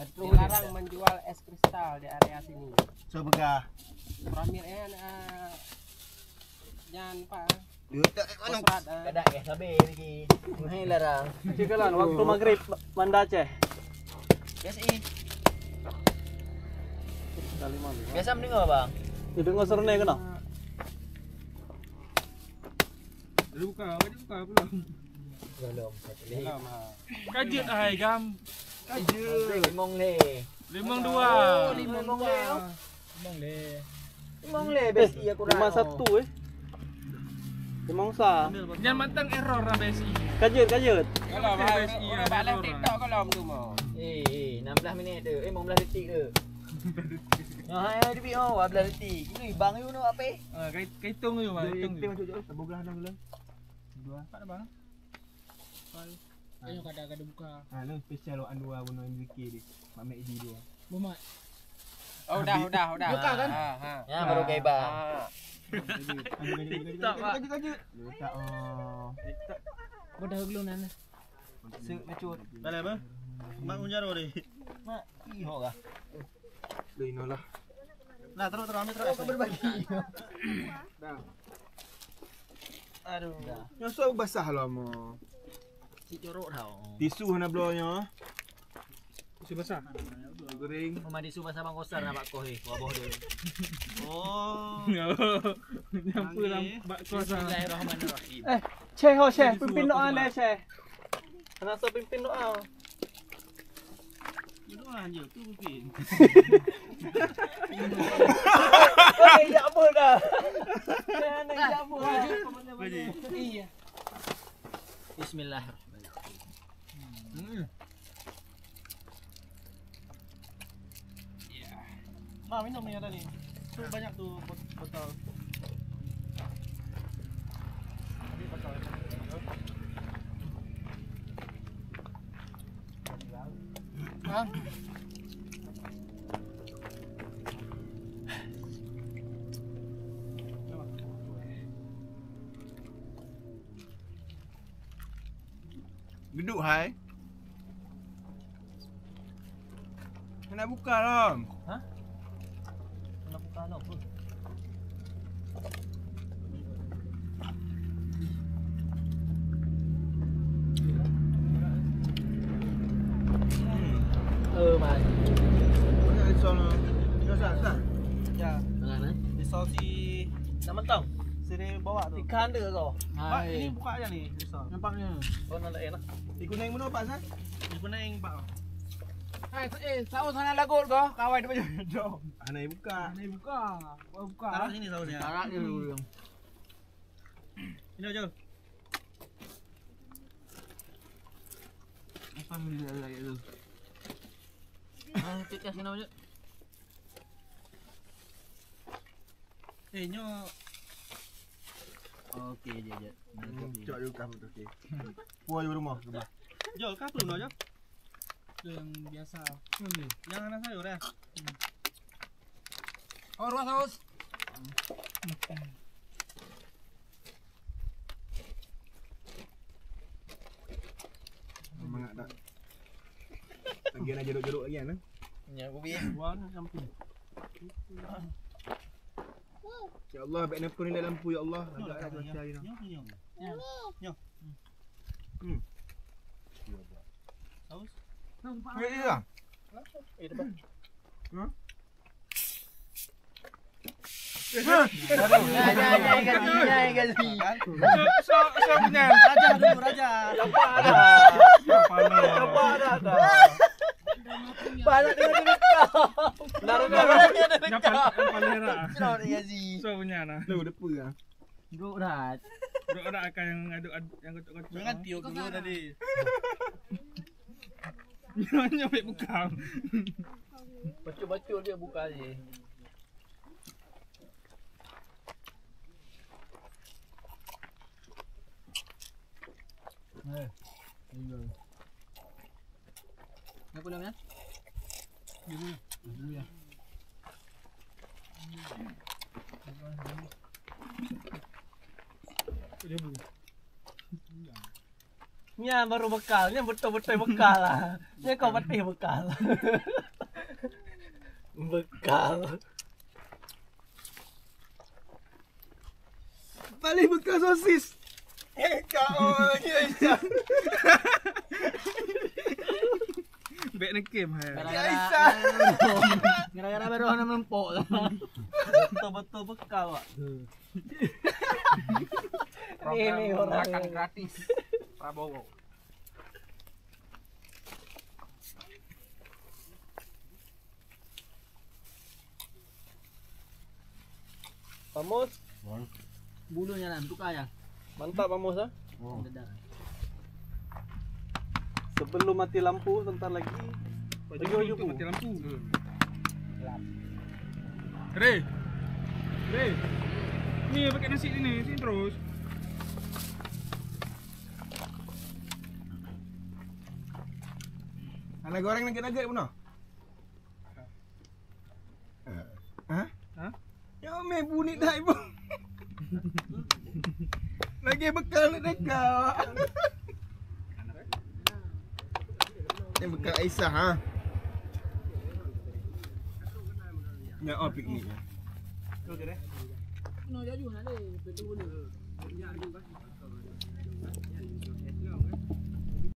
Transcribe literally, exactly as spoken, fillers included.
Dilarang menjual es kristal di area sini. Soe peugah? Pramil, eh, eh, jangan, Pak. Duit tak kat mana? Kosrat, eh. Kada eh, sabe lagi. Hai larang. Cik Kalan, waktu maghrib, Banda Aceh. Biasa, eh. Biasa mendengar, Bang. Dia dengar serenai kena? Dia buka, dia buka belum? Belum. Belum, ha. Ka jeuet hai gam. Ka jeuet. Limong lé. Limong dua. Oh, limong dua. Limong lé. Limong lé, besi aku lima satu, eh. Limong sa. Nyan mantong error lah besi. Ka jeuet, ka jeuet. Kalau besi, udah balik TikTok kalau tu mau. Eh, eh, enam belas minit tu. Eh, lima belas detik tu. Nah, hai, hai, detik, oh, dua belas detik. Ini bang you nak apa? Ah, kai-, kaitung you, bang, kaitung you. Masuk jauh, sebelah dalam. Dua. Kat abang. Kal. Ayo kada kada buka. Ha, ni special awak dua bunoe M Z K di. Mak Mek di dua. Bomat. Oh, dah, dah, dah. Buka kan? Ha, ha. Ya, baru gaiba. Ha. Kajut, kajut, kajut, kajut, kajut. Letak, oh. Bodoh belum nana. Sek macut. Dah lah, apa? Mak Munjaro deh. Mak, ih, ho lah. Linolah. Nah, terus, terus, ambil terus. Oh, berbagi. Dah. Aduh. Dah. Nyosok basah lah mo. Cik jorok dah. Tisu hana bloe nyoe. Tisu basah. Gering. Rumah tisu basah Bang Kosar nak bak koh eh. Wabah dia. Oh. Nyampur dalam bak kos ah. Bismillahirrahmanirrahim. Eh, Syekh, ho, Syekh, pimpin doa deh, Syekh. Kena so pimpin doa. Doa je tu mungkin. Hei, jak bol dah. Jangan jak bol. Iya. Bismillahirrahmanirrahim. Hmm. Nah, minum ni ada ni. Tu banyak tu bot-, botol. Ambil botol. Ha? Duduk hai. Nak buka lah. Ha? Nak buka lah apa? Eh, mai. Banyak risol. Risol sah, sah. Ya. Tengah, eh? Risol si nak mentong. Sini bawa tu. Ikan tu kau. Pak, ini buka aja ni risol. Nampaknya. Oh, nak lain lah. Di kuning mana, Pak, sah? Di kuning, Pak. Hai, eh, saus hana lagot ko, kawai tu baju. Hana buka. Hana buka. Buka. Taruh sini sausnya. Taruh dia dulu. Ini aja. Apa ni dia lagi tu? Ah, cek dah sini aja. Eh, nyo. Okey, je, je. Hmm, cok juga betul, okey. Puai rumah, rumah. Jo, ka peue nyoe, Jo? Tu yang biasa. Yang ada sayur, ya? Hmm. Oh, ruah saus. Semangat tak? Lagi nak jeruk-jeruk lagi, kan? Ya, ubi. Buang sampai. Ya Allah, baik nak kuning dalam lampu, ya Allah. Agak ada cuaca hari ni. Nyoh, nyoh. Nyoh. Hmm. Saus. Ni dia. Eh, depan. Hmm? Aduh. Ya, ya, ya, gaji, ya, gaji. So, so, so punya. Raja dulu, raja. Apa ada? Apa ada? Apa ada? Banyak dengan cerita. Lalu dah. Yang paling, yang paling heran. Sorry, Aziz. So punya nah. Lu depa ah. Bro dah. Bro dah akan yang aduk, aduk yang kocok-kocok. Jangan tiup dulu tadi. Nyonya buka. Bacul-bacul dia buka je. Eh, tinggal. Nak pulang ya? Dulu ya. Dulu ya. Dia dulu. Nyan baru bekal, nyan beutôi-beutôi bekal lah. Nyan kau patéh bekal. Bekal. Paling bekal sosis. Eh, kau ni Aisyah. Bèk neukem hai. Ya Aisyah. Gara-gara baru hana meureumpok. Beutôi-beutôi bekal, Wak. Program makan gratis Prabowo. Pamus. Bulu nyan tuka ya. Mantap Pamus ah. Dedah. Sebelum mati lampu sebentar lagi. Baju-baju mati lampu. Re. Re. Ni pakai nasi ni, sini terus. Ana goreng nugget-nugget pun. Ha? Ha? Ya meh bunyi dah ibu. Lagi bekal nak dekat. Ini bekal Aisyah ha. Ya oh piknik. Kena jaju nak deh, betul ni.